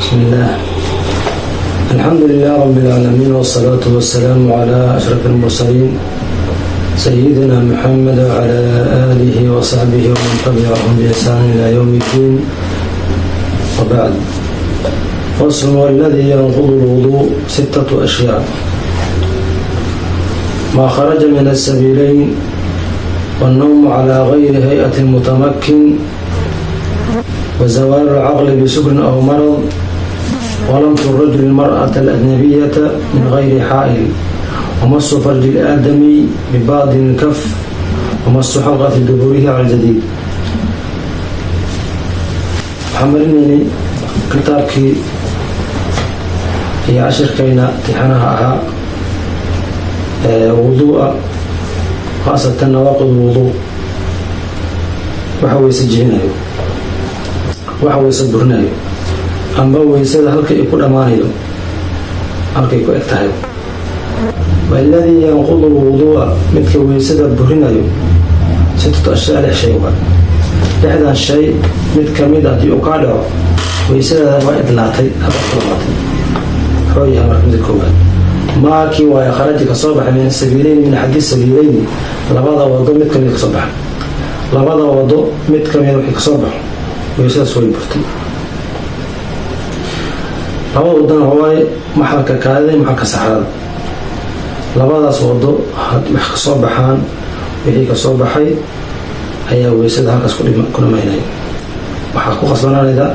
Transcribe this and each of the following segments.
بسم الله، الحمد لله رب العالمين، والصلاة والسلام على أشرف المرسلين، سيدنا محمد وعلى آله وصحبه ومن تبعهم بإحسان إلى يوم الدين، وبعد. فصل: والذي ينقض الوضوء ستة أشياء: ما خرج من السبيلين، والنوم على غير هيئة المتمكن، وزوال العقل بسكر أو مرض، ولمس الرجل المرأة الأجنبية من غير حائل، ومس فرج الآدمي بباطن الكف، ومس حلقة دبره على الجديد. Waxaan marinaynay kitaabkii iyo cashirkayna tixanaha ahaa wuduu'a, khaasatan nawaaqid wudu, waxa weyse jebinayo, waxa weyse burinayo, amba weysada halkay ku dhammaanayo, halkay ku eg tahay. والذي ينقض الوضوء, midka weysada burinayo, ستة أشياء, lix shay waa. Lixdan shay mid kamid haddii uu kaa dhaco, weysadaada waa idlaatay, haba ku dhamaatay. Wuxuu yahay marka midka koowaad: ما kii waayo خرج ka soo baxay من السبيلين, من أحد السبيلين, labada wado mid kamid kasoo baxay. Labada wado mid kamid wixii kasoo baxo, weysadaas way burtay. Labada wadona waaye maxalka kaadida iyo maxalka saxrada. Labadaas wado wax kasoo baxaan, wixii kasoo baxay ayaa weysada halkaas ku dhamaynaya. Waxaa ku khasbanaanayda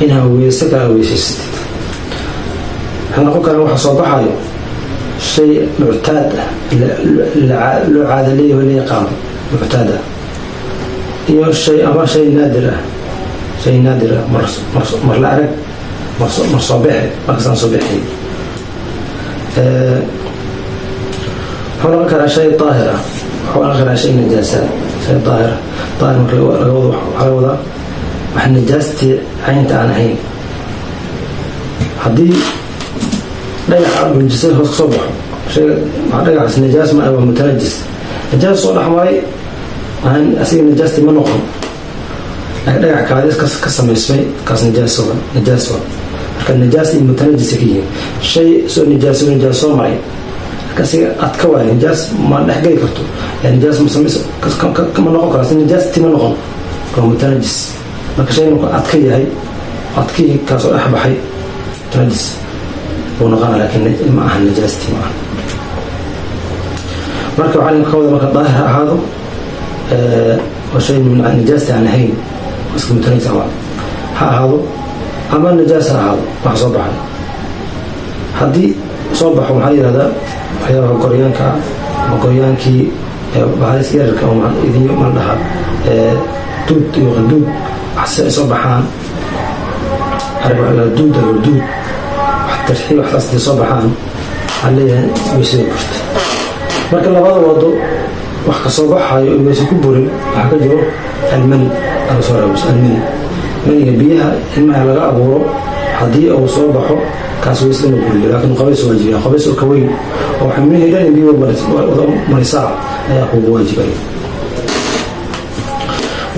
inaa weyse kala weysaysatid. Waxaa noqon kara waxa soo baxayo shay muctaad ah, loo caada leeyaho, la yaqaano, muctaad ah, iyo shay ama shay naadir ah, shay naadir ah, mar la arag, mar soo bexe, markastaan soo bixay. Wuxuu noqon karaa shay daahir ah, wuxuu noqon karaa shay najaasa. Shay daahir, daahir marka laga wado, waxaa laga wadaa wax najaastii caynta aan ahayn. Haddii dhagax gunjisay hoos kasoo baxo, shayga dhagaxaas najaas ma ah, waa mutanajis. Najaas soo dhex maray, asiga najaastii ma noqon, laakiin dhagax kaadis ka samaysmay, kaas najaas wa, najaas wa. Marka najaas iyo mutanajis ka yihiin. Shay soo najaaso, najaas soo maray, marka asiga adka waayo, najaas ma dhex geli karto, najaas ma samays, ma noqon karo, asi najaastii ma noqon, waa mutanajis. Marka shay marku adka yahay, adkihii kaasoo dhex baxay, mutanajis wuu noqona, laakiin ma aha najaastii, ma aha. Marka waxaa ka wada, marka daahir ha ahaado oo shay najaasti aan ahayn, iska mutanajis ha ahaado ama najaas ha ahaado, wax soo baxay haddii soo baxo, maxaa yihahdaa, waxyaabaha goryaanka ah ama goryaankii bahalis yararka oo idinyo ma dhaha, duud iyo qanduud, wax si ay soo baxaan, arag waxa la duud, duud, wax tarxi, waxsaas hadii soo baxaan, waxaa leeyahay weysada burta. Marka labada wado wax ka soo baxayo oo weyse ku burin waxaa ka jiro المني laga soo reebo. المني, maniga biyaha ilmaha laga abuuro, haddii uu soo baxo, kaas weysada ma buriyo, laakiin qabays waajibiya. Qabays oo ka weyn oo xubnihii dhan biyo wada marisaa ayaa kugu waajibaya.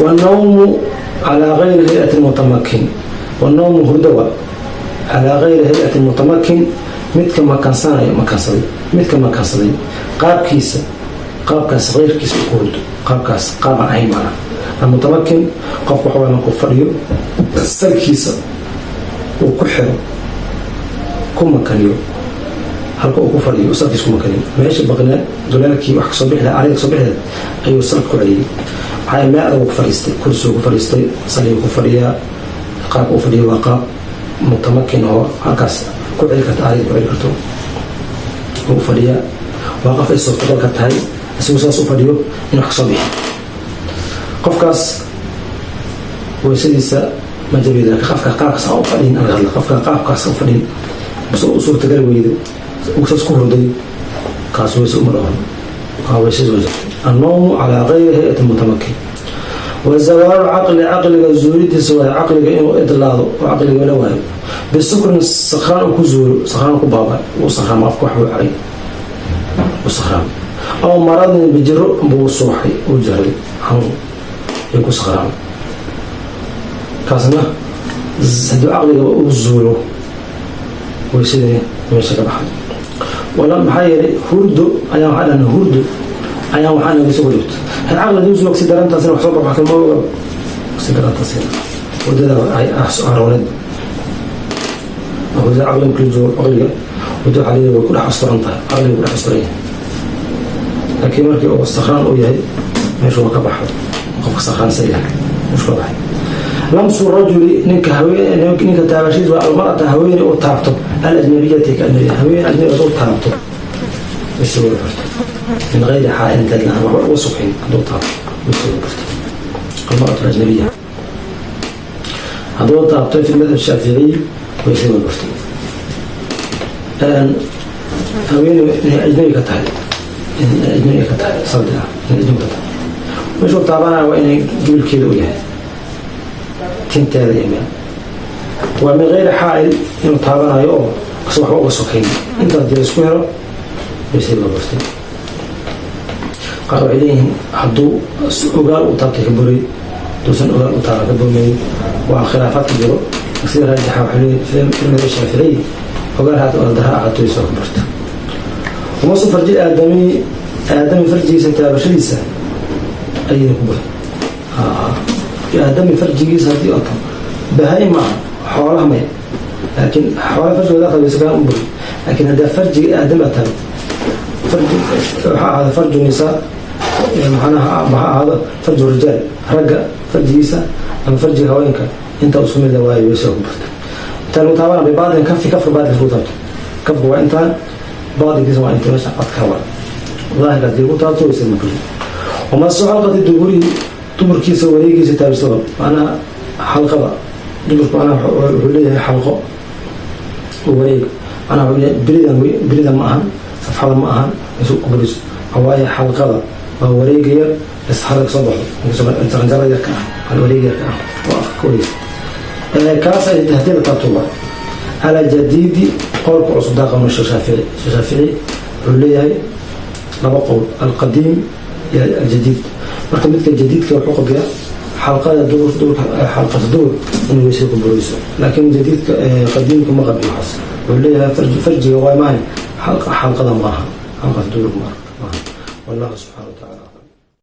والنوم على غير هيئة المتمكن. والنوم hurdawa, على غير هيئة المتمكن, midka makansanayo, makansaday, midka makansaday qaabkiisa, qaabkaas keyrkiisa ku hurdo, qaabkaas qaabaan ahayn. Macnaha المتمكن qofku waxa markuu fadhiyo, salkiisa uu ku xiro, ku makaniyo halka uu ku fadhiyo, salkiisa ku makaniyo meesha baqneed, duleelkii wax kasoo bixi lahaa, ariga kasoo bixi lahayd ayuu salka ku celiyey. Maxaa meel adag ku fadhiistay, kursigu ku fadhiistay, saligu ku fadhiyaa, qaabka u fadhiyo waa qaab mutamakin oo halkaas ku celi karta, ariga ku celi karto uu fadhiyaa. Waa qof ay suurtagal ka tahay isagu saas u fadhiyo in wax kasoo bixi. Qofkaas weysadiisa ma jabido, laakiin qofka qaabkaas aan u fadhiyin aan hadla, qofka qaabkaas u fadhin base u suurtagali weydo, uu saas ku hurday, kaas weyse uma dhawan, waa weysadiis waa jirtay. النوم على غير هيئة المتمكن. وزوال العقل, caqliga zuulidiisa waayo, caqliga inuu idlaado oo caqliga la waayo, بسكر, sakhraan uu ku zuulo, sakhraan ku baaba, uu sakhraam, afka wax buu cabay, uu sakhraam, أو مرض, bijiro buu suuxay, uu jaray, xanuun ayuu ku sakhraamay. Kaasna hadduu caqliga uu zuulo. Weysadii meesha ka baxay wala maxaa yeelay hurdo ayaan waxaa dhahna, hurdo ayaan waxaa naga soo wareegto. Had caqli hadii usoo si darantaasina wax soo baxo, wax kama oga si darantaasina hurdada ay arooneed. Hurdada caqliga kula joogo, caqliga hurdo waxaa leeyahay way ku dhex asturan tahay, caqliga ku dhex asturan yahay. Laakiin markii uu sakhraan uu yahay, meeshu waa ka baxo. Qofka sakhraansan yahay meeshu ka baxay. Lamsu rajuli, ninka haween, ninka taabashiis waa almar'ata, haweeney uu taabto, alajnabiyati, ka ajnabiya, haween ajnabi hadduu taabto way soo burto, min gayri xaa'ilin, teed la'aan, waxba uga sugxin hadduu taabto way soo burto. Almar'atu alajnabiya hadduu taabto, fi madhab Shaaficiy, way soo burtay. Haweeney inay ajnabi ka tahay, inay ajnabi ka tahay sardi ah, inay ajnabi ka tahay, meeshuu taabanaya waa inay gibilkeeda u yahay, tinteeda iyo meel, waa min gayri xaa'il inuu taabanayo oo as waxba uga sokayn. Intaas dee isku helo, wayse la burtay. Qaar waxay leeyihiin hadduu ogaal u taabtay ka buray, hadduusan ogaal u taaban ka burmayn. Waa khilaafaadka jiro. Sida raajixa waxay leeyihin fi madhab Shaaficiy, ogaal haata ogaal darra ahaato soo ka burto. Wamasu farji aadami, aadami farjigiisa taabashadiisa ayayna ku burto. Aadami farjigiisa haddii oo taabo, bahaim maaha, xoolaha maya, laakiin xoolaha farjigooda taabeysa kaan u buri. Laakiin haddaa farjiga aadami aad taabo, farji waxaa ahaada farju nisaa, macnaha ha ahaado farju rijaal, ragga farjigiisa, ama farjiga haweenka, intaa isku mid la waayo, weysa ku burta. Intaa lagu taabana bibaatin kafi, kafka baatinkiisa lagu taabto. Kafka waa intaan, baatinkiisa waa inta meesha codka waa daahirka. Hadii lagu taabto, weysa ma buri. Wamasu xalqati duburihi, duburkiisa wareegiisa taabisada, macnaha xalqada duburka, macnaha wuxuu leeyahay xalqo oo wareeg, macnaha wuxuu leeyahay beridan, berida ma ahan, safxada ma ahan isu ku buriso, waayo xalqada waa wareega yar ee saxarada kasoo baxdo, jaranjarada yarka ah, wareega yarka ah oo afka ka wareegsa. Kaas ay haddii la taabto waa calaa jadiidi, qowlka cusub daaqano. Sheekh Shaafici, Sheekh Shaafici wuxuu leeyahay laba qowl, alqadiim iyo aljadiid. Marka midka jadiidka wuxuu qabiyaa xalqada dubur, duburka, xalqada dubur in weysada ku burayso, laakiin jadiidka, qadiimka ma qabiyo waxaas. Wuxuu leeyahay farjiga waa maahan, xalqada maaha, xalqada duburka maaha. Wallahu subxaana wa tacaala.